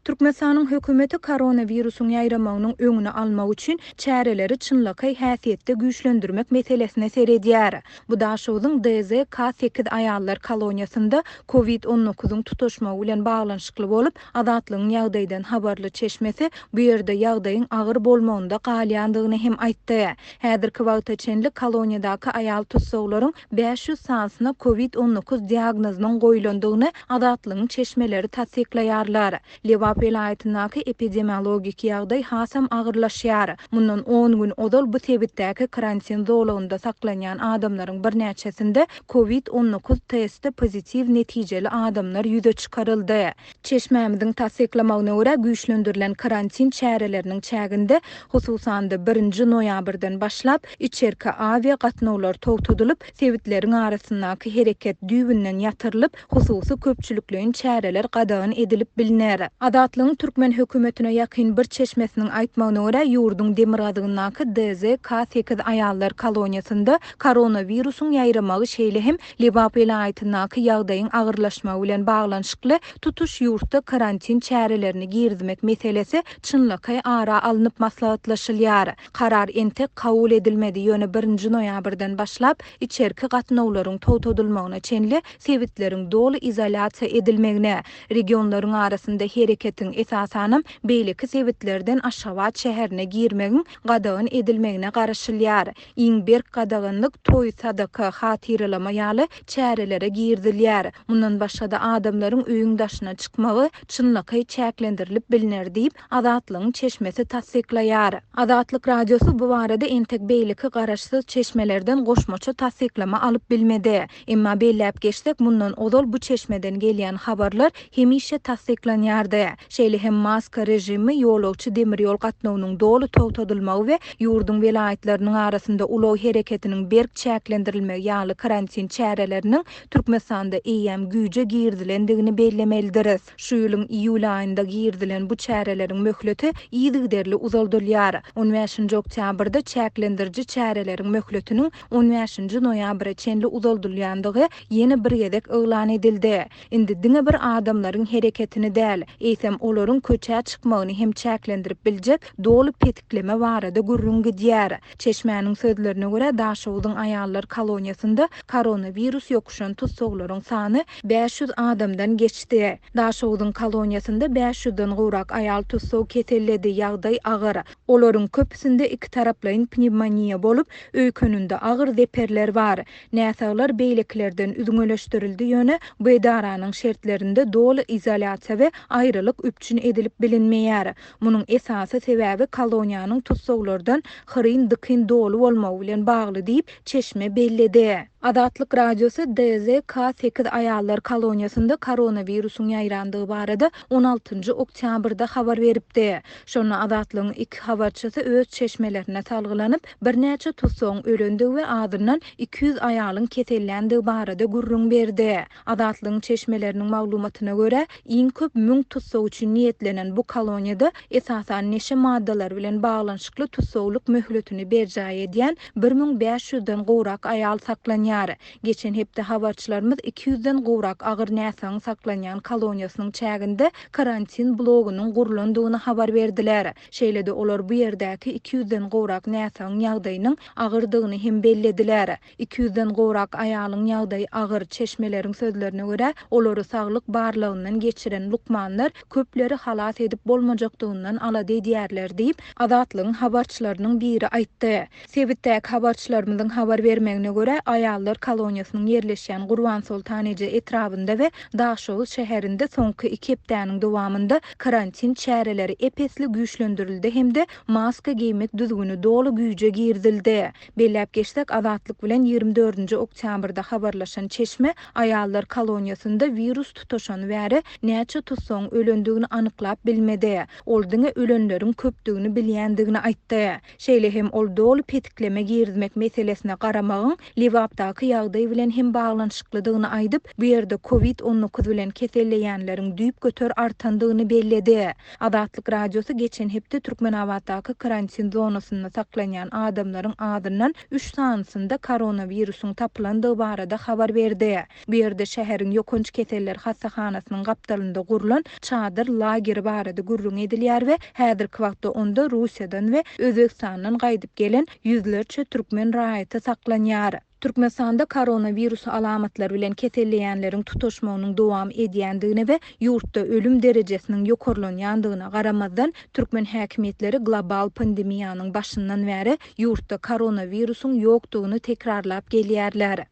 Türkmenistanyň hökümeti koronawirusyň ýaýramagynyň öňüni almak üçin çäreleri çynlakaý häsiýetde güýçlendirmek meselesine seredýär. Bu Daşoguzyň DZK sekiz aýallar koloniýasynda Covid on dokuzyň tutaşmagy bilen baglanyşykly bolup, Azatlygyň ýagdaýdan habarly çeşmesi bu ýerde ýagdaýyň agyr bolmagynda galýandygyny hem aýtdy. Häzirki wagta çenli koloniýadaky aýal tussaglaryň 500 sanysyna Covid 19 diagnozynyň goýlandygyny Azatlygyň çeşmeleri tassyklaýarlar. Lebap welaýatyndaky epidemiologik ýagdaý hasam agyrlaşýar. Mundan on gün ozal bu sebitdäki karantin zolagynda saklanýan adamlaryň birnäçesinde Covid 19 testi pozitiw netijeli adamlar ýüze çykaryldy. Çeşmämiziň tassyklamagyna görä, güýçlendirilen karantin çäreleriniň çäginde, hususan-da, birinji noýabrdan başlap, içerki awia gatnawlar togtadylyp, sebitleriň arasyndaky hereket düýbünden ýatyrylyp, hususy köpçülikleýin çäreler gadagan edilip bilner. Azatlygyň türkmen hökümetine ýakyn bir çeşmesiniň aýtmagyna görä, ýurduň demirgazygyndaky DZK sekiz aýallar koloniýasynda koronawirusyň ýaýramagy şeýle hem Lebap welaýatyndaky ýagdaýyň agyrlaşmagy bilen baglanyşykly tutuş ýurtda karantin çärelerini girizmek meselesi çynlakaý ara alnyp maslahatlaşylýar. Karar entek kabul edilmedi, ýöne birinji noýabrdan başlap içerki gatnawlaryň togtadylmagyna çenli sebitleriň doly izolýasiýa edilmegine, regionlaryň arasynda hereketiň, esasanam, beýleki sebitlerden Aşgabat şäherine girmegiň gadagan edilmegine garaşylýar. Iň berk gadaganlyk toý, sadaka, hatyralama ýaly çärelere girizilýär. Mundan başga-da adamlaryň öýüň daşyna çykmagy çynlakaý çäklendirilip bilner diýip, Azatlygyň çeşmesi tassyklaýar. Azatlyk Radiosy bu barada entek beýleki garaşsyz çeşmelerden goşmaça tassyklama alyp bilmedi. Emma belläp geçsek, mundan ozal bu çeşmeden gelýän habarlar hemişe tassyklanýardy. Şeýle hem maska režimi, ýolagçy demir ýol gatnawynyň doly togtadylmagy we ýurduň welaýatlarynyň arasynda ulag hereketiniň berk çäklendirilmegi ýaly karantin çäreleriniň Türkmenistanda eýýäm güýje girizilendigini bellemelidiris. Şu ýylyň iýul aýynda girizilen bu çäreleriň möhleti yzygiderli uzaldylýar. On bäşinji oktýabrda çäklendiriji çäreleriň möhletiniň on bäşinji noýabra çenli uzaldylýandygy ýene bir gezek yglan edildi. Indi diňe bir adamlaryň hereketini däl, eýsem olaryň köçä çykmagyny hem çäklendirip biljek doly petikleme barada gürrüň gidýär. Çeşmäniň sözlerine görä, Daşoguzyň aýallar koloniýasynda koronawirus ýokuşan tussaglaryň sany 500 adamdan geçdi. Daşoguzyň koloniýasynda bäş ýüzden gowrak aýal tussag keselledi, ýagdaý agyr. Olaryň köpüsinde ikitaraplaýyn pnewmoniýa bolup, öýkeninde agyr zeperler bar. Näsaglar beýlekilerden üzňeleşdirildi, ýöne bu edaranyň şertlerinde doly izolýasiýa we aýralyk üpjün edilip bilinmeýär. Munuň esasy sebäbi koloniýanyň tussaglardan hyryn-dykyn doly bolmagy bilen bagly diýip, çeşme belledi. Azatlyk Radiosy DZK sekiz aýallar koloniýasynda koronawirusyň ýaýrandygy barada on altynjy oktýabrda habar beripdi. Şonda Azatlygyň iki habarçysy öz çeşmelerine salgylanyp, birnäçe tussagyň ölendigi we azyndan 200 aýalyň keselländigi barada gürrüň berdi. Azatlygyň çeşmeleriniň maglumatyna görä, iň köp müň tussag üçin niýetlenen bu koloniýada esasan neşe maddalary bilen baglanyşykly tussaglyk möhletini berjaý edýän 1500 den gowrak aýal saklanýar. Geçen hepde habarçylarymyz iki ýüzden gowrak agyr näsagyň saklanýan koloniýasynyň çäginde karantin blogunyň gurlandygyny habar berdiler. Şeýle-de olar bu ýerdäki iki ýüzden gowrak näsagyň ýagdaýynyň agyrdygyny hem bellediler. Iki ýüzden gowrak aýalyň ýagdaýy agyr, çeşmeleriň sözlerine görä, olary saglyk barlagyndan geçiren lukmanlar köpleri halas edip bolmajakdygyndan alada edýärler diýip, Azatlygyň habarçylarynyň biri aýtdy. Sebitdäki habarçylarymyzyň habar bermegine görä, aýallar koloniýasynyň ýerleşýän Gurbansoltan eje etrabynda we Daşoguz şäherinde soňky iki hepdäniň dowamynda karantin çäreleri ep-esli güýçlendirildi hem-de maska geýmek düzgüni doly güýje girizildi. Belläp geçsek, Azatlyk bilen ýigrimi dördünji oktýabrda habarlaşan çeşme aýallar koloniýasynda wirus tutaşany bäri näçe tussagyň ölendigini anyklap bilmedi. Ol diňe ölenleriň köpdügini bilýändigini aýtdy. Şeýle hem ol doly petikleme girizmek meselesine garamagyň Lebapdaky ýagdaý bilen hem baglanyşyklydygyny aýdyp, bu ýerde covid 19 bilen keselleýänleriň düýpgöter artandygyny belledi. Azatlyk Radiosy geçen hepde Türkmenabatdaky karantin zonasynda saklanýan adamlaryň azyndan üç sanysynda koronawirusyň tapylandygy barada habar berdi. Bu ýerde şäheriň ýokanç keseller hassahanasynyň gapdalynda gurlan çadyr. çadyr lageri barada gürrüň edilýär we häzirki wagtda onda Russiýadan we Özbegistandan gaýdyp gelen ýüzlerçe türkmen raýaty saklanýar. Türkmenistanda koronawirus alamatlary bilen keselleýänleriň tutaşmagynyň dowam edýändigine we ýurtda ölüm derejesiniň ýokarlanýandygyna garamazdan, türkmen häkimiýetleri global pandemiýanyň başyndan bäri ýurtda koronawirusyň ýokdugyny tekrarlap gelýärler.